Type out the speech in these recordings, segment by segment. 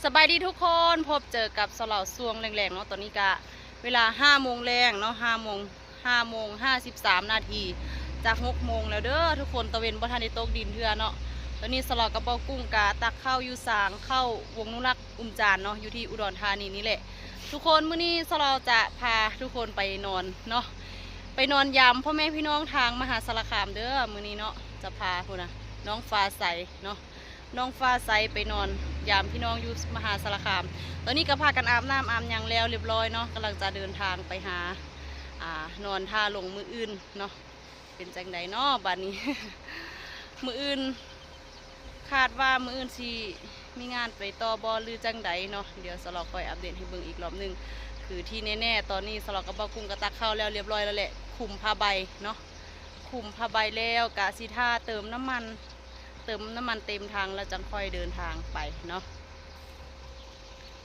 ສະບາຍດີທຸກຄົນ, ພົບເຈີກັບສາວລາວຊ່ວງແລງໆເນາະ. ຕອນນີ້ກະເວລາຫ້າໂມງແລງເນາະ, ຫ້າໂມງ ຫ້າໂມງຫ້າສິບສາມນາທີ, ຈະຫົກໂມງແລ້ວເດີທຸກຄົນ. ຕາເວັນບໍ່ທັນໄດ້ຕົກດິນເທື່ອເນາະ. ຕອນນີ້ສາວລາວກັບບ່າວກຸ້ງກະຕັກເຂົ້າຢູ່ສາງເຂົ້າວົງນຸລັກອຸມຈານເນາະ, ຢູ່ທີ່ອຸດອນທານີນີ້ແຫຼະທຸກຄົນ. ມື້ນີ້ສາວລາວຈະພາທຸກຄົນໄປນອນເນາະ, ໄປນອນຢາມພໍ່ແມ່ພີ່ນ້ອງທາງມະຫາສາລະຄາມເດີ. ມື້ນີ້ເນາະ ຈະພາພຸ້ນນະ ນ້ອງຟ້າໃສເນາະ, ນ້ອງຟ້າໃສໄປນອນຢາມພີ່ນ້ອງຢູ່ມະຫາສາລະຄາມ. ຕອນນີ້ກໍພາກັນອາບນ້ຳອາບຫຍັງແລ້ວລຽບລ້ອຍເນາະ, ກຳລັງຈະເດີນທາງໄປຫາ ອ່າ ນອນທ່າລົງມື້ອື່ນເນາະ. ເປັນຈັ່ງໃດເນາະບາດນີ້? ມື້ອື່ນ ຄາດວ່າມື້ອື່ນຊິມີງານໄປຕໍ່ບໍ່ ຫຼື ຈັ່ງໃດເນາະ? ດຽວສາວລາວຄ່ອຍອັບເດດໃຫ້ເບິ່ງອີກລອບໜຶ່ງ. ຄືທີ່ແນ່ໆ ຕອນນີ້ສາວລາວກັບບ່າວກຸ້ງກໍຕັກເຂົ້າແລ້ວລຽບລ້ອຍແລ້ວແຫຼະ, ຄຸມຜ້າໃບເນາະ, ຄຸມຜ້າໃບແລ້ວກະຊິຖ້າເຕີມນ້ຳມັນ ເຕີມນ້ຳມັນເຕັມຖັງແລ້ວຈັ່ງຄ່ອຍເດີນທາງໄປເນາະ.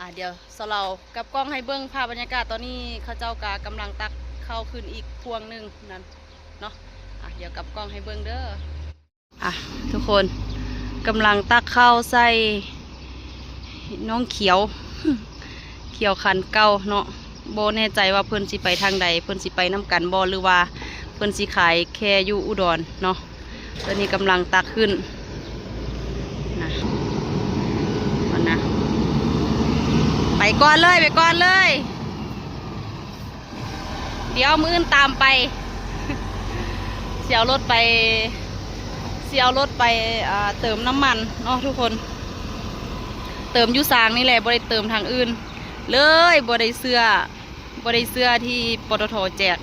ອ່າ ດຽວສາວລາວກັບກ້ອງໃຫ້ເບິ່ງພາບບັນຍາກາດ. ຕອນນີ້ເຂົາເຈົ້າກະກຳລັງຕັກເຂົ້າຂຶ້ນອີກພວງໜຶ່ງນັ້ນເນາະ. ອ່າ ດຽວກັບກ້ອງໃຫ້ເບິ່ງເດີ. ອ່າ ທຸກຄົນ ກຳລັງຕັກເຂົ້າໃສ່ນ້ອງຂຽວ ຂຽວຄັນເກົ່າເນາະ. ບໍ່ແນ່ໃຈວ່າເພິ່ນຊິໄປທາງໃດ, ເພິ່ນຊິໄປນຳກັນບໍ່ ຫຼືວ່າເພິ່ນຊິຂາຍແຄ່ຢູ່ອຸດອນເນາະ. ຕອນນີ້ກຳລັງຕັກຂຶ້ນນະ ມັນນະ ໄປກ່ອນເລີຍ ໄປກ່ອນເລີຍ. ດຽວມື້ອື່ນຕາມໄປ ຊິເອົາລົດໄປ ຊິເອົາລົດໄປ ອ່າ ເຕີມນ້ຳມັນເນາະທຸກຄົນ. ເຕີມຢູ່ສາງນີ້ແຫຼະ, ບໍ່ໄດ້ເຕີມທາງອື່ນເລີຍ. ບໍ່ໄດ້ເຊື່ອ ບໍ່ໄດ້ເຊື່ອທີ່ ປຕທ ແຈກ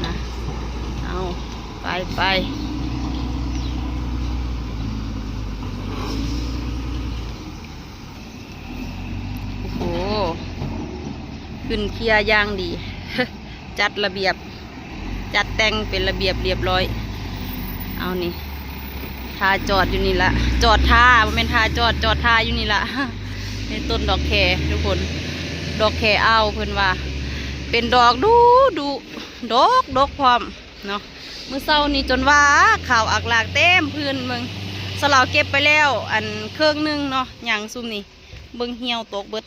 ນະ. ເອົາ ໄປ ໄປ. ໂອ້ໂຫ ຂຶ້ນເຄຍຢ່າງດີ ຈັດລະບຽບ ຈັດແຕ່ງເປັນລະບຽບລຽບລ້ອຍ. ເອົານີ້ ທ່າຈອດຢູ່ນີ້ລະ ຈອດທ່າ ບໍ່ແມ່ນທ່າຈອດ ຈອດທ່າຢູ່ນີ້ລະ. ໃນຕົ້ນດອກແຄທຸກຄົນ ດອກແຄອ່າວ ເພິ່ນວ່າເປັນດອກດຸ ດອກດົກພ້ອມເນາະ. ມື້ເຊົ້ານີ້ຈົນວ່າຂາວອັກລາກເຕັມພື້ນເບິ່ງ. ສາວລາວເກັບໄປແລ້ວອັນເຄິ່ງໜຶ່ງເນາະ, ຍັງຊຸມນີ້ເບິ່ງຫ່ຽວຕົກເບິດ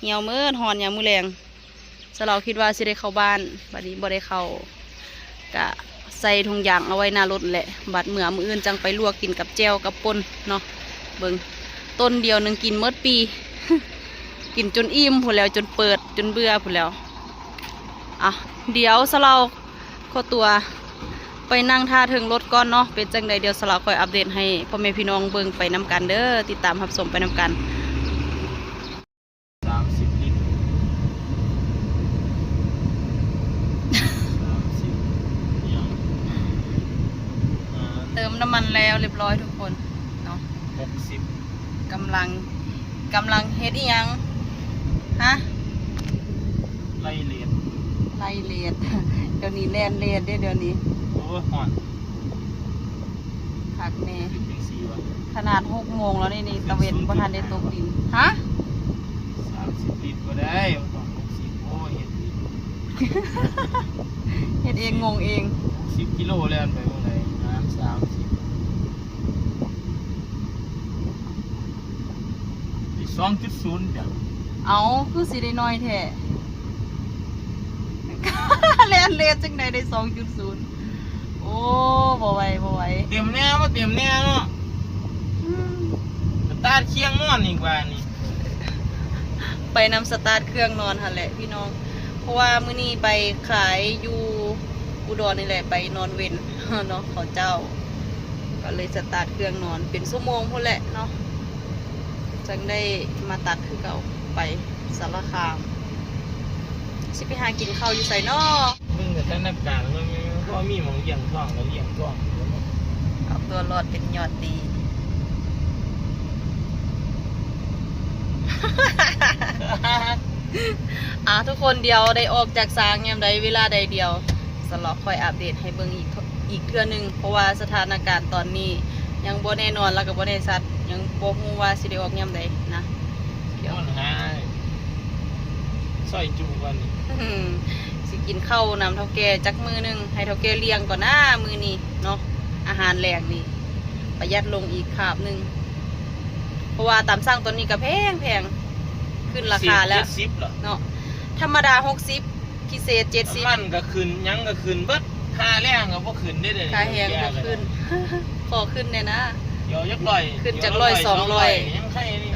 ຫ່ຽວເໝິດ. ຮ້ອນຍາມມື້ແລງ ສາວລາວຄິດວ່າຊິໄດ້ເຂົ້າບ້ານ, ບາດນີ້ບໍ່ໄດ້ເຂົ້າ ກະໃສ່ຖົງຢາງເອົາໄວ້ໜ້າລົດແຫຼະ. ບາດເມື່ອມື້ອື່ນຈັ່ງໄປລວກກິນກັບແຈ່ວກັບປົ່ນເນາະ. ເບິ່ງ ຕົ້ນດຽວໜຶ່ງກິນເໝິດປີ ກິນຈົນອີ່ມພຸ້ນແຫຼ້ວ ຈົນເປີດ ຈົນເບື່ອພຸ້ນແຫຼ້ວ. ອ່ະ ດຽວສາວລາວຂໍຕົວໄປນັ່ງຖ້າເທິງລົດກ່ອນເນາະ. ເປັນຈັ່ງໃດ ດຽວສາວລາວຄ່ອຍອັບເດດໃຫ້ພໍ່ແມ່ພີ່ນ້ອງເບິ່ງໄປນຳກັນເດີ, ຕິດຕາມຮັບຊົມໄປນຳກັນ. ສາມສິບລິດ ສາມສິບຫຍັງ ອ່າ ເຕີມນ້ຳມັນແລ້ວລຽບລ້ອຍທຸກຄົນເນາະ. ຫົກສິບ ກຳລັງ ກຳລັງເຮັດອີ່ຫຍັງ? ຮະ? ໄລ່ເລດ ໄລ່ເລດ. ດຽວນີ້ແລ່ນເລດເດ້ ດຽວນີ້. ໂອ້ຍ ຮ້ອນ. ຄັກແນ່ ຄືຈັ່ງຊີ້ວະ ຂະໜາດຫົກໂມງແລ້ວນີ້ ນີ້ຕາເວັນບໍ່ທັນໄດ້ຕົກດິນ. ຮະ? ສາມສິບລິດບໍ່ໄດ້ ມັນຕ້ອງຫົກສິບ. ໂອ້ຍ ເຮັດເອງ ເຮັດເອງ ງົງເອງ. ຫົກສິບກິໂລແລ່ນໄປໝ່ອງໃດ? ຫາສາມສິບ ສອງຈຸດສູນຈ້ະ. ເອົ້າ ຄືຊິໄດ້ໜ້ອຍແທ້? ແລ່ນເລດຈັ່ງໃດໄດ້ສອງຈຸດສູນ? ໂອ້ ບໍ່ໄຫວ ບໍ່ໄຫວ. ເຕັມແນ່ບໍ່ເຕັມແນ່ເນາະ. ອືມ ສະຕາດຄຽງນອນອີກບາດນີ້. ໄປນຳສະຕາດເຄື່ອງນອນຫັ້ນແຫຼະພີ່ນ້ອງ, ເພາະວ່າມື້ນີ້ໄປຂາຍຢູ່ອຸດອນນີ້ແຫຼະ, ໄປນອນເວັນເນາະເຂົາເຈົ້າ. ກໍເລີຍສະຕາດເຄື່ອງນອນເປັນຊົ່ວໂມງພຸ້ນແຫຼະເນາະ, ຈັ່ງໄດ້ມາຕັດຄືເກົ່າ ໄປສາລະຄາມ. ຊິໄປຫາກິນເຂົ້າຢູ່ໃສເນາະ? ເບິ່ງສະຖານະການ ມັນບໍ່ມີໝ່ອງລ້ຽງທ້ອງ ກໍລ້ຽງທ້ອງ. ເອົາຕົວລອດເປັນຍອດດີ. ອ່າ ທຸກຄົນ ດຽວໄດ້ອອກຈາກສາງຍາມໃດ ເວລາໃດ ດຽວສາວລາວຄ່ອຍອັບເດດໃຫ້ເບິ່ງອີກ ອີກເທື່ອໜຶ່ງ, ເພາະວ່າສະຖານະການຕອນນີ້ຍັງບໍ່ແນ່ນອນ ແລ້ວກໍບໍ່ແນ່ຊັດ, ຍັງບໍ່ຮູ້ວ່າຊິໄດ້ອອກຍາມໃດນະ. ດຽວຫາຊອຍຈຸກ່ອນ. ຊິກິນເຂົ້ານຳເຖົ້າແກ່ຈັກມື້ໜຶ່ງ, ໃຫ້ເຖົ້າແກ່ລ້ຽງກ່ອນນາມື້ນີ້ເນາະ. ອາຫານແລງນີ້ປະຢັດລົງອີກຄາບໜຶ່ງ. ເພາະວ່າຕາມສັ່ງຕອນນີ້ກໍແພງໆ ຂຶ້ນລາຄາແລ້ວ ສີ່ສິບ ເຈັດສິບເນາະ ເນາະ. ທຳມະດາຫົກສິບ ພິເສດເຈັດສິບ ນ້ຳມັນກໍຂຶ້ນ ຫຍັງກໍຂຶ້ນເບິດ ຄ່າແຮງກໍບໍ່ຂຶ້ນເດ້ ເດ ຄ່າແຮງບໍ່ຂຶ້ນ ຂໍຂຶ້ນແດ່ນະ ດຽວຈັກຮ້ອຍ ຂຶ້ນຈັກຮ້ອຍ ສອງຮ້ອຍ ຍັງໄຄນີ້.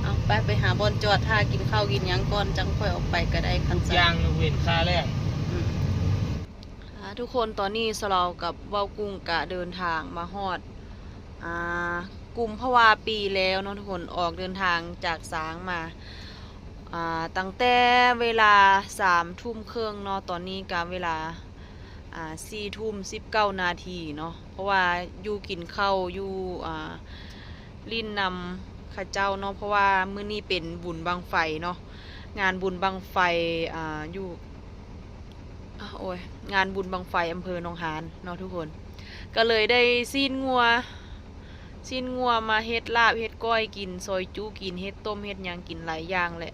ເອົາ ໄປ ໄປຫາບ່ອນຈອດ ຖ້າກິນເຂົ້າກິນຫຍັງກ່ອນ ຈັ່ງຄ່ອຍອອກໄປກໍໄດ້ ຄັນຊັ້ນ ຢ່າງຍົກເວັ້ນຄ່າແຮງ. ອືມ ອ່າ ທຸກຄົນ ຕອນນີ້ສະເລົາກັບເວົ້າກຸ້ງກະເດີນທາງມາຮອດ ອ່າ ກຸມພະວາປີແລ້ວເນາະທຸກຄົນ. ອອກເດີນທາງຈາກຊາງມາ ອ່າ ຕັ້ງແຕ່ເວລາສາມທຸ່ມເຄິ່ງເນາະ, ຕອນນີ້ກະເວລາ ອ່າ ສີ່ທຸ່ມສິບເກົ້ານາທີເນາະ. ເພາະວ່າຢູ່ກິນເຂົ້າຢູ່ ອ່າ ຫຼິ້ນນຳເຂົາເຈົ້າເນາະ, ເພາະວ່າມື້ນີ້ເປັນບຸນບັ້ງໄຟເນາະ, ງານບຸນບັ້ງໄຟ ອ່າ ຢູ່ ໂອ້ຍ ງານບຸນບັ້ງໄຟອຳເພີໜອງຫານເນາະທຸກຄົນ. ກໍເລີຍໄດ້ຊີ້ນງົວ ຊີ້ນງົວມາເຮັດລາບເຮັດກ້ອຍກິນ, ຊອຍຈຸກິນ, ເຮັດຕົ້ມເຮັດຫຍັງກິນຫຼາຍຢ່າງແຫຼະ.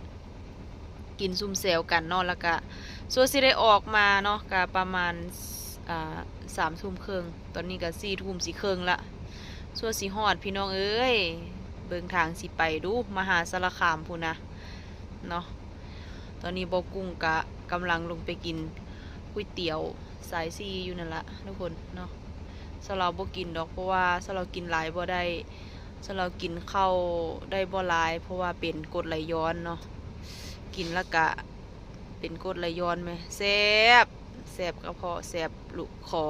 ກິນຊຸມແຊວກັນເນາະ, ແລ້ວກະຊົ່ວຊິໄດ້ອອກມາເນາະ, ກະປະມານ ອ່າ ສາມທຸ່ມເຄິ່ງ, ຕອນນີ້ກະສີ່ທຸ່ມສີ່ເຄິ່ງລະ, ຊົ່ວຊິຮອດ ພີ່ນ້ອງເອີຍ. ເບິ່ງທາງຊິໄປດູ ມະຫາສາລະຄາມພຸ້ນນະເນາະ. ຕອນນີ້ບໍ່ກຸ້ງກະກຳລັງລົງໄປກິນ ກ໋ວຍຕຽວສາຍສີ່ຢູ່ນັ້ນລະທຸກຄົນເນາະ. ສະເລົາບໍ່ກິນດອກ ເພາະວ່າສະເລົາກິນຫຼາຍບໍ່ໄດ້, ສະເລົາກິນເຂົ້າໄດ້ບໍ່ຫຼາຍ ເພາະວ່າເປັນກົດໄຫຼຍ້ອນເນາະ, ກິນແລ້ວກະເປັນກົດໄຫຼຍ້ອນແມ. ແຊບ ແຊບກະເພາະ ແຊບລູກຄໍ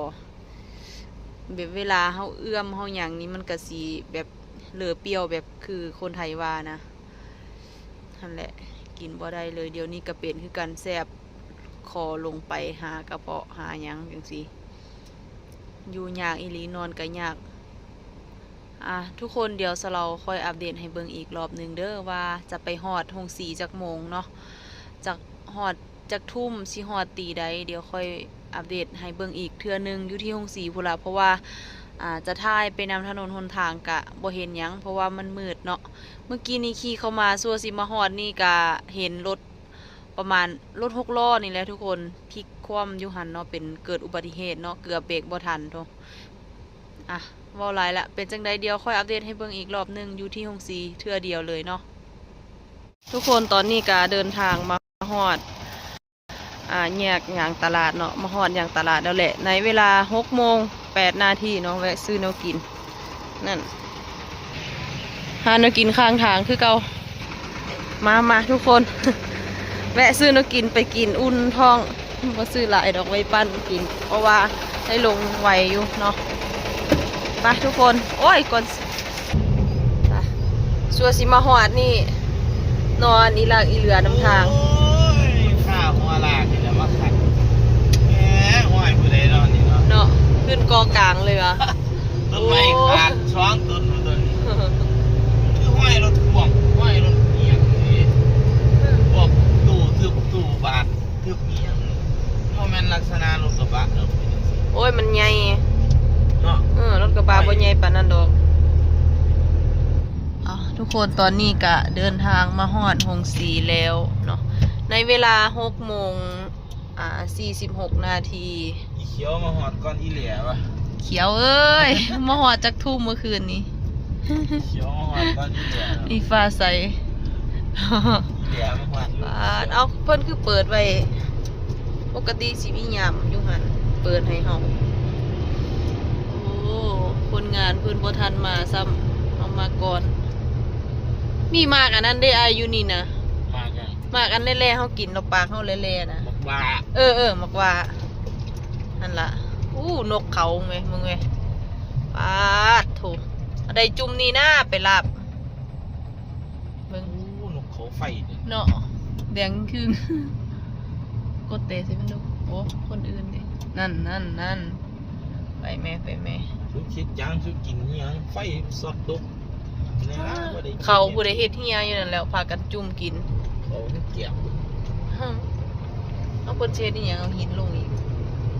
ແບບເວລາເຮົາເອື້ອມເຮົາຫຍັງນີ້ ມັນກະຊິແບບເຫຼືອປ່ຽວ ແບບຄືຄົນໄທວ່ານະ. ຫັ້ນແຫຼະ ກິນບໍ່ໄດ້ເລີຍ. ດຽວນີ້ກະເປັນຄືກັນ ແສບຄໍລົງໄປຫາກະເພາະຫາຫຍັງຈັ່ງຊີ້ ຢູ່ຍາກອີ່ຫຼີ ນອນກະຍາກ. ອ່າ ທຸກຄົນ ດຽວສະເລົາຄ່ອຍອັບເດດໃຫ້ເບິ່ງອີກລອບໜຶ່ງເດີ ວ່າຈະໄປຮອດໂຮງສີຈັກໂມງເນາະ, ຈັກຮອດຈັກທຸ່ມ ຊິຮອດຕີໃດ ດຽວຄ່ອຍອັບເດດໃຫ້ເບິ່ງອີກເທື່ອໜຶ່ງ ຢູ່ທີ່ໂຮງສີພຸ້ນລະ. ເພາະວ່າ ອ່າ ຈະຖ່າຍໄປນຳຖະໜົນຫົນທາງກະບໍ່ເຫັນຫຍັງ ເພາະວ່າມັນມືດເນາະ. ມື້ກີ້ນີ້ຂີ່ເຂົ້າມາ ຊົ່ວຊິມາຮອດນີ້ກະເຫັນລົດປະມານ ລົດຫົກລໍ້ນີ້ແຫຼະທຸກຄົນ ພິກຄວ່ຳຢູ່ຫັ້ນເນາະ, ເປັນເກີດອຸບັດຕິເຫດເນາະ, ເກືອບເບກບໍ່ທັນໂທ. ອ່ະ ເວົ້າຫຼາຍລະ ເປັນຈັ່ງໃດ ດຽວຄ່ອຍອັບເດດໃຫ້ເບິ່ງອີກລອບໜຶ່ງ ຢູ່ທີ່ໂຮງສີເທື່ອດຽວເລີຍເນາະ. ທຸກຄົນ ຕອນນີ້ກະເດີນທາງມາຮອດ ອ່າ ແຍກຍາງຕະຫຼາດເນາະ, ມາຮອດຍາງຕະຫຼາດແລ້ວແຫຼະ ໃນເວລາຫົກໂມງແປດນາທີເນາະ. ແວະຊື້ແນວກິນ ນັ້ນ ຫາແນວກິນຂ້າງທາງຄືເກົ່າ. ມາ ມາທຸກຄົນ ແວະຊື້ແນວກິນໄປກິນອຸ່ນທ້ອງ, ບໍ່ຊື້ຫຼາຍດອກ ໄວ້ປັ້ນກິນ ເພາະວ່າໄດ້ລົງໄວຢູ່ເນາະ. ໄປທຸກຄົນ ໂອ້ຍ ກ່ອນ ໄປ ຊົ່ວຊິມາຮອດນີ້ ນອນອີຫຼາກອີເຫຼືອນຳທາງ. ໂອ້ຍ ຂ້າຫົວລາກນີ້ແຫຼະມາຂັດ. ແໝ ຫ້ອຍຜູ້ໃດເນາະນີ້ເນາະ ເນາະ ຂຶ້ນເກາະກາງເລີຍຫວາ. ຕົ້ນໄມ້ຂາດສອງຕົ້ນ ໂອ້ ໂຕນີ້ ຄືຫ້ອຍລົດພ່ວງ ຫ້ອຍລົດອີ່ຫຍັງນີ້ ພວກຕູ້ທຶບຕູ້ບາດ ຄືອີ່ຫຍັງ ບໍ່ແມ່ນລັກສະນະລົດກະບະດອກ ເປັນຈັ່ງຊີ້. ໂອ້ຍ ມັນໃຫຍ່ເນາະ. ເອີ ລົດກະບະບໍ່ໃຫຍ່ປານນັ້ນດອກ. ເອົາ ທຸກຄົນ ຕອນນີ້ກະເດີນທາງມາຮອດໂຮງສີແລ້ວເນາະ ໃນເວລາຫົກໂມງ ອ່າ ສີ່ສິບຫົກນາທີ. ອີຂຽວມາຮອດກ່ອນອີແຫຼວະ. ຂຽວເອີຍ ມາຮອດຈັກທຸ່ມມື້ຄືນນີ້? ຂຽວມາຮອດກ່ອນອີແຫຼວະ. ອີຟ້າໃສ ອີແຫຼວມາຮອດ. ປາດ ເອົາ ເພິ່ນຄືເປີດໄວ້ ປົກກະຕິຊິມີຍາມຢູ່ຫັ້ນ ເປີດໃຫ້ເຮົາ. ໂອ້ ຄົນງານເພິ່ນບໍ່ທັນມາຊ້ຳ ເຮົາມາກ່ອນ. ມີໝາກອັນນັ້ນເດ້ ອ້າຍ ຢູ່ນີ້ນະ. ໝາກຫຍັງ? ໝາກອັນແລ່ໆ ເຮົາກິນເນາະ ປາກເຮົາແລ່ໆນະ. ໝາກຫວ້າ. ເອີໆ ໝາກຫວ້າ ຫັ້ນລະ. ອູ້ ນົກເຂົາແມະ ເບິ່ງແມະ. ປາດໂທ້ ໄດ້ຈຸ່ມນີ້ນາ ໄປລາບເບິ່ງ. ໂອ້ ນົກເຂົາໄຟເນາະ ແດງຄຶ່ງ. ກົດແຕະໃສ່ມັນດູ. ໂອ້ ຄົນອື່ນເດ້ ນັ້ນໆໆ. ໄປແມ່ ໄປແມ່. ສຸດຄິດຫຍັງ ສຸດກິນອີ່ຫຍັງ ໄຟຊັອດຕົກ. ເຂົາຜູ້ໃດເຮັດເຮຍຢູ່ນັ້ນແລ້ວ ພາກັນຈຸ່ມກິນ. ເຂົາແກະ ເອົາເພິ່ນເຮັດອີ່ຫຍັງ ເອົາຫີນລົງອີກ.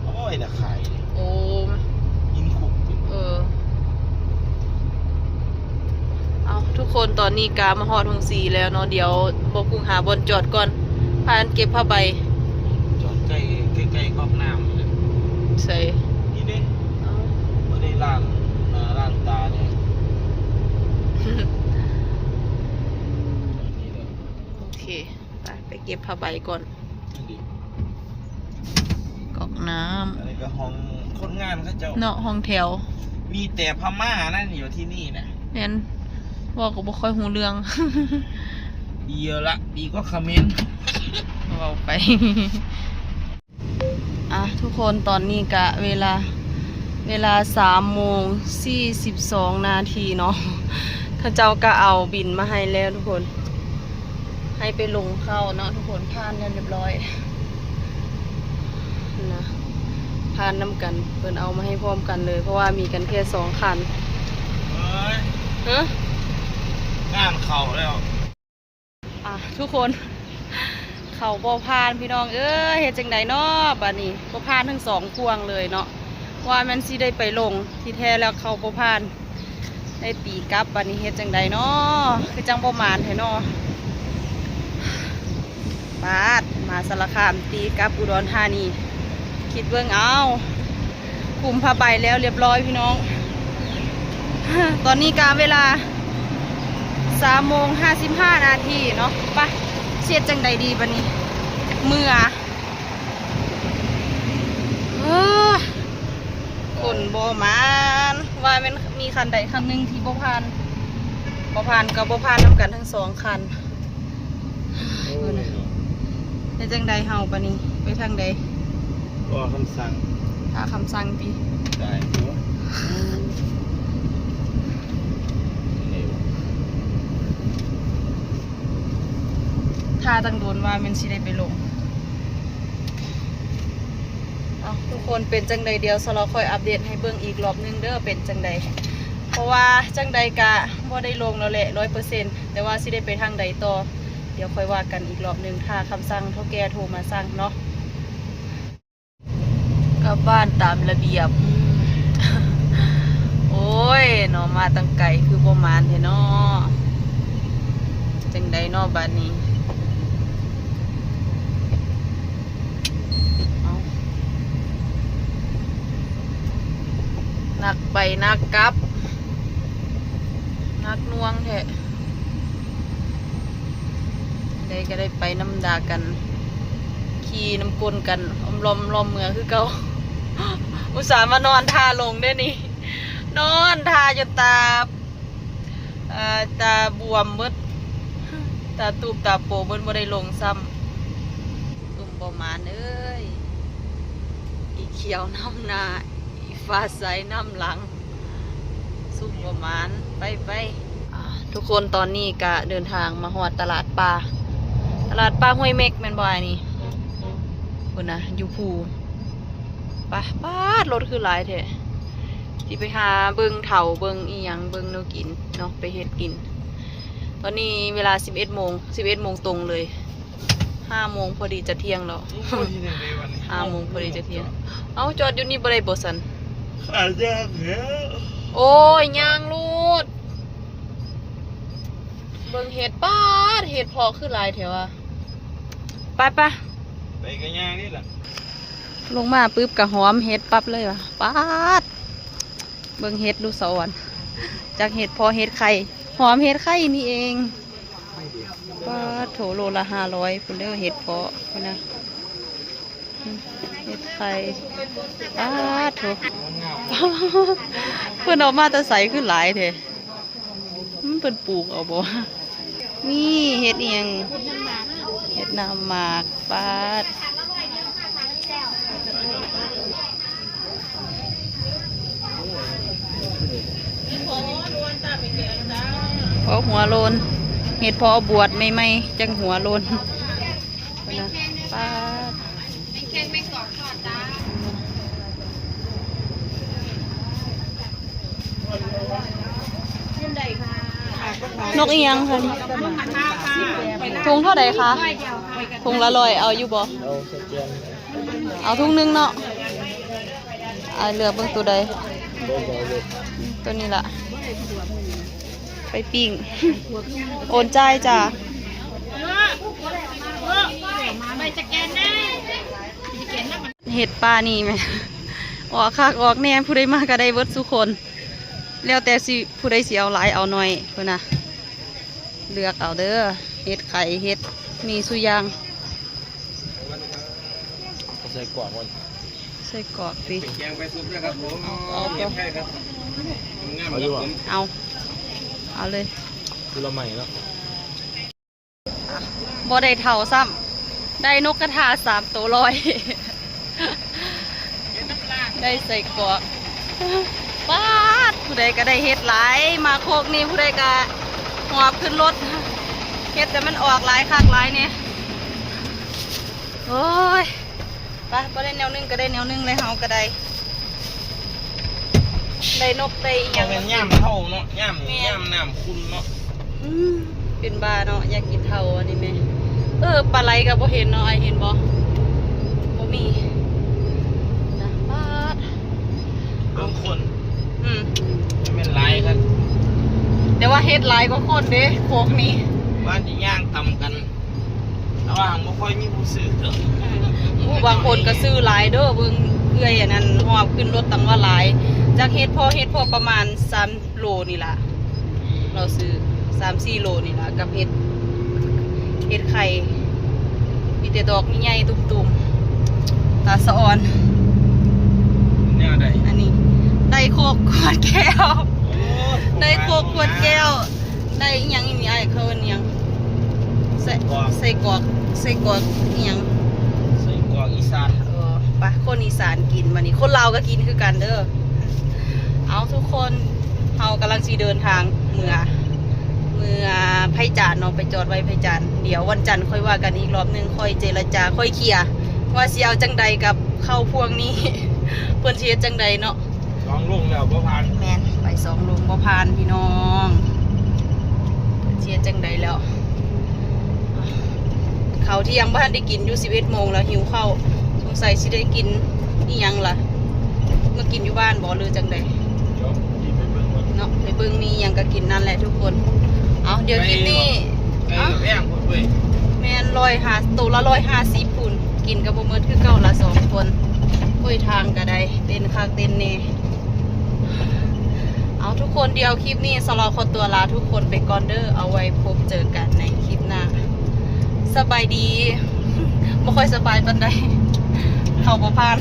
ເອົາໄວ້ລະຂາຍ. ໂອ້ ຫີນຄຸກ. ເອີ. ເອົາ ທຸກຄົນ ຕອນນີ້ກະມາຮອດໂຮງສີແລ້ວເນາະ. ດຽວບໍ່ກຸ້ງຫາບ່ອນຈອດກ່ອນ ພາກັນເກັບຜ້າໃບ. ຈອດໃກ້ ໃກ້ໆ ກັອກນ້ຳນີ້ແຫຼະ. ໃສ? ນີ້ເດ້. ເອົາ ບໍ່ໄດ້ລ້າງໜ້າລ້າງຕາເດ້. ເກັບຜ້າໃບກ່ອນ ອັນນີ້ ກອກນ້ຳ ອັນນີ້ກໍຫ້ອງຄົນງານເຂົາເຈົ້າເນາະ ຫ້ອງແຖວ ມີແຕ່ພະມ້ານັ້ນຢູ່ທີ່ນີ້ນະ ແມ່ນ ເວົ້າກໍບໍ່ຄ່ອຍຮູ້ເລື່ອງ ດີແລ້ວລະ ດີກວ່າຂະເໝນ ເວົ້າໄປ. ອ່ະ ທຸກຄົນ ຕອນນີ້ກະເວລາ ເວລາສາມໂມງສີ່ສິບສອງນາທີເນາະ ເຂົາເຈົ້າກະເອົາບິນມາໃຫ້ແລ້ວທຸກຄົນ ໃຫ້ໄປລົງເຂົ້າເນາະທຸກຄົນ ຜ່ານແລ້ວຮຽບຮ້ອຍນະ ຜ່ານນຳກັນ ເພິ່ນເອົາມາໃຫ້ພ້ອມກັນເລີຍ ເພາະວ່າມີກັນແຄ່ສອງຄັນ ເອີຍ ຮະ ງານເຂົ້າແລ້ວ. ອ່ະ ທຸກຄົນ ເຂົ້າບໍ່ຜ່ານພີ່ນ້ອງເອີຍ ເຮັດຈັ່ງໃດເນາະບາດນີ້ ບໍ່ຜ່ານທັງສອງພວງເລີຍເນາະ ວ່າແມ່ນຊິໄດ້ໄປລົງ ທີ່ແທ້ແລ້ວເຂົ້າບໍ່ຜ່ານ ໄດ້ຕີກັບ ບາດນີ້ເຮັດຈັ່ງໃດເນາະ ຄືຈັ່ງບໍ່ໝານແທ້ເນາະ ປາດ ມາສາລະຄາມຕີກັບອຸດອນທານີ ຄິດເບິ່ງເອົາ. ຄຸມຜ້າໃບແລ້ວຮຽບຮ້ອຍພີ່ນ້ອງ ຕອນນີ້ກະເວລາສາມໂມງຫ້າສິບຫ້ານາທີເນາະ ປະ ຊິເຮັດຈັ່ງໃດດີບາດນີ້ ເມື່ອ ເອີ ຄົນບໍ່ໝານ ວ່າແມ່ນມີຄັນໃດຄັນໜຶ່ງທີ່ບໍ່ຜ່ານ ບໍ່ຜ່ານກະບໍ່ຜ່ານນຳກັນທັງສອງຄັນ. ໂອ້ຍ ເຮັດຈັ່ງໃດເຮົາບາດນີ້ ໄປທາງໃດ? ລໍຄຳສັ່ງ ຖ້າຄຳສັ່ງຕິ ໄດ້ຕົວະ ຖ້າຕັ້ງດົນວ່າແມ່ນຊິໄດ້ໄປລົງ. ເອົາ ທຸກຄົນ ເປັນຈັ່ງໃດ ດຽວສາວລາວຄ່ອຍອັບເດດໃຫ້ເບິ່ງອີກລອບໜຶ່ງເດີ ເປັນຈັ່ງໃດ ເພາະວ່າຈັ່ງໃດກະບໍ່ໄດ້ລົງແລ້ວແຫຼະ ຮ້ອຍເປີເຊັນ ແຕ່ວ່າຊິໄດ້ໄປທາງໃດຕໍ່ ດຽວຄ່ອຍວ່າກັນອີກລອບໜຶ່ງ ຖ້າຄຳສັ່ງເຖົ້າແກ່ໂທມາສັ່ງເນາະ. ກັບບ້ານຕາມລະບຽບ ໂອ້ຍເນາະ ມາຕັ້ງໄກຄືບໍ່ໝານແທ້ເນາະ ຈັ່ງໃດເນາະບາດນີ້. ເອົາ ໜັກໄປໜັກກັບ ໜັກໜ່ວງແທ້ ໃດກໍໄດ້ໄປນຳດາກັນ ຂີ່ນຳກົ້ນກັນອ້ອມລ້ອມເມືອງຄືເກົ່າ ອຸດສ່າມານອນທ່າລົງເດ້ນີ້ ນອນທ່າຈົນຕາ ເອີ ຕາບວມເບິດ ຕາຕູບຕາໂປເບິດ ບໍ່ໄດ້ລົງຊ້ຳ. ຊຸ່ມບໍ່ໝານເອີຍ ອີຂຽວນຳໜ້າ ອີຟ້າໃສນຳຫຼັງ ຊຸ່ມບໍ່ໝານ ໄປໆ. ອ່າ ທຸກຄົນ ຕອນນີ້ກະເດີນທາງມາຮອດຕະຫຼາດປ່າ ຕະຫຼາດປ່າຫ້ວຍເມັກແມ່ນບໍ່ອ້າຍນີ້? ພຸ້ນນະ ຢູ່ພູ ປາດ ລົດຄືຫຼາຍແທ້ ຊິໄປຫາເບິ່ງເຖົ້າ ເບິ່ງອີ່ຫຍັງ ເບິ່ງແນວກິນເນາະ ໄປເຮັດກິນ. ຕອນນີ້ເວລາສິບເອັດໂມງ ສິບເອັດໂມງຕົງເລີຍ ຫ້າໂມງພໍດີຈະທ່ຽງແລ້ວ ໂອ້ຍ ເຮັດຈັ່ງໃດວະນີ້ ຫ້າໂມງພໍດີຈະທ່ຽງ. ເອົ້າ ຈອດຢູ່ນີ້ບໍ່ໄດ້ບໍ່ຊັ້ນ? ຂາຍ່າງແລ້ວ ໂອ້ຍ ຍ່າງໂລດ. ເບິ່ງເຫັດ ປາດ ເຫັດເພາະຄືຫຼາຍແທ້ວະ. ໄປໆ ໄປກະຍ່າງນີ້ລະ. ລົງມາປຶບກະຫອມເຫັດປັບເລີຍວະ. ປາດ ເບິ່ງເຫັດດູສະອອນ ຈັກເຫັດເພາະເຫັດໄຂ່ ຫອມເຫັດໄຂ່ນີ້ເອງ. ປາດໂທ້ ໂລລະຫ້າຮ້ອຍພຸ້ນເດີ ເຫັດເພາະພຸ້ນນະ. ເຫັດໄຂ່ ປາດໂທ້ ເພິ່ນເອົາມາແຕ່ໃສຄືຫຼາຍແທ້? ອືມ ເພິ່ນປູກເອົາບໍ່? ນີ້ເຫັດອີ່ຫຍັງ? ເຫັດນ້ຳໝາກ ປາດ ເພາະຫົວໂລນ ເຫັດເພາະບວດໃໝ່ໆ ຈັ່ງຫົວໂລນ ເພິ່ນນະ ປາດ. ນົກອີ່ຫຍັງຄະນີ້? ຖົງເທົ່າໃດຄະ? ຖົງລະຮ້ອຍ ເອົາຢູ່ບໍ່? ເອົາ ສະແກນ ເອົາຖົງໜຶ່ງເນາະ. ອາ ເລືອກເບິ່ງໂຕໃດ? ໂຕນີ້ລະ. ໄປປີ້ງ ໂອນຈ່າຍຈ້າ. ເຫັດປ່ານີ້ແມ່ນ ອອກຄັກອອກແນ່ ຜູ້ໃດມາກະໄດ້ເບິດສູ່ຄົນ ແລ້ວແຕ່ຊິ ຜູ້ໃດຊິເອົາຫຼາຍເອົາໜ້ອຍພຸ້ນນະ. ເລືອກເອົາເດີ ເຫັດໄຂ່ ເຫັດ ມີສູ່ຢ່າງ. ໃສ່ກວາກກ່ອນ ໃສ່ກວາກຕິ ແກງໄປສຸກເດີຄັບຜົມ ເອົາ ເອົາ ເອົາຢູ່ບໍ່? ເອົາ ເອົາເລີຍ ຄືລະໄໝເນາະ ບໍ່ໄດ້ເຖົ້າຊ້ຳ ໄດ້ນົກກະທາສາມໂຕຮ້ອຍ ໄດ້ໃສ່ກວາກ ປາດ ຜູ້ໃດກະໄດ້ເຫັດຫຼາຍ ມາໂຄກນີ້ຜູ້ໃດກະຫອບຂຶ້ນລົດ ເຫັດແຕ່ມັນອອກຫຼາຍຄັກຫຼາຍແນ່ ໂອ້ຍ ໄປ ບໍ່ໄດ້ແນວໜຶ່ງກະໄດ້ແນວໜຶ່ງເລີຍ ເຮົາກະໄດ້ ໄດ້ນົກໄດ້ອີ່ຫຍັງ ແມ່ນຍາມເຖົ້າເນາະ ຍາມ ແມ່ນ ຍາມນ້ຳຂຸ່ນເນາະ ອືມ ເປັນບ້າເນາະ ຢາກກິນເຖົ້າອັນນີ້ແມ່ ເອີ ປາໄຫຼກະບໍ່ເຫັນເນາະ ອ້າຍເຫັນບໍ່? ບໍ່ມີນະ ປາດ ເບິ່ງຄົນ ອືມ ມັນແມ່ນຫຼາຍຄັກ ແຕ່ວ່າເຫັດຫຼາຍກວ່າຄົນເດ້ ພວກນີ້ ບ້ານຊິຍ່າງຕຳກັນ ແຕ່ວ່າບໍ່ຄ່ອຍມີຜູ້ຊື້ເດີ ອືມ ໂອ້ ບາງຄົນກະຊື້ຫຼາຍເດີ ເບິ່ງເອື້ອຍອັນນັ້ນຫອບຂຶ້ນລົດຕັ້ງວ່າຫຼາຍ ຈັກເຫັດພໍ ເຫັດພໍປະມານສາມໂລນີ້ລະ ລາວຊື້ສາມສີ່ໂລນີ້ລະ ກັບເຫັດ ເຫັດໄຂ່ ມີແຕ່ດອກໃຫຍ່ໆ ຕຸ້ມໆ ຕາສະອອນ ແນວໃດ ອັນນີ້ ໄດ້ໂຄກຂວດແກ້ວ ໂອ້ ໄດ້ໂຄກຂວດແກ້ວ ໄດ້ອີ່ຫຍັງອີ່ນີ້ ອ້າຍ ເຂົາເອີ້ນອີ່ຫຍັງ? ໃສ່ກອກ ໃສ່ກອກ ໃສ່ກອກອີ່ຫຍັງ? ໃສ່ກອກອີສານ ເອີ ໄປ ຄົນອີສານກິນ ບາດນີ້ຄົນລາວກະກິນຄືກັນເດີ ເອົາ ທຸກຄົນ ເຮົາກຳລັງຊິເດີນທາງເມືອ ເມືອໄພຈານເນາະ ໄປຈອດໄວ້ໄພຈານ ດຽວວັນຈັນຄ່ອຍວ່າກັນອີກລອບໜຶ່ງ ຄ່ອຍເຈລະຈາ ຄ່ອຍເຄລຍ ວ່າຊິເອົາຈັ່ງໃດກັບເຂົາພວກນີ້ ເພິ່ນຊິເຮັດຈັ່ງໃດເນາະ. ສອງໂລງແລ້ວບໍ່ຜ່ານ ແມ່ນ ໄປສອງໂລງບໍ່ຜ່ານພີ່ນ້ອງ ເພິ່ນຊິເຮັດຈັ່ງໃດແລ້ວ ເຂົ້າທ່ຽງບໍ່ທັນໄດ້ກິນຢູ່ ສິບເອັດໂມງແລ້ວ ຫິວເຂົ້າ ສົງໄສຊິໄດ້ກິນອີ່ຫຍັງລະ ມາກິນຢູ່ບ້ານບໍ່ ຫຼືຈັ່ງໃດ ເນາະ ໄປເບິ່ງມີຫຍັງກະກິນນັ້ນແຫຼະທຸກຄົນ ເອົາ ດຽວຄລິບນີ້ ໄກ່ກະແພງພຸ້ນເວີຍ ແມ່ນ ຮ້ອຍຫ້າ ໂຕລະຮ້ອຍຫ້າສິບພຸ້ນ ກິນກະບໍ່ໝົດຄືເກົ່າລະສອງຄົນ ໂອ້ຍ ທາງກະໄດ້ ເຕັ້ນຄັກເຕັ້ນແນ່ ເອົາ ທຸກຄົນ ດຽວຄລິບນີ້ສາວລາວຂໍຕົວລາທຸກຄົນໄປກ່ອນເດີ ເອົາໄວ້ພົບເຈີກັນໃນຄລິບໜ້າ ສະບາຍດີ ບໍ່ຄ່ອຍສະບາຍປານໃດ ເຂົ້າບໍ່ຜ່ານ.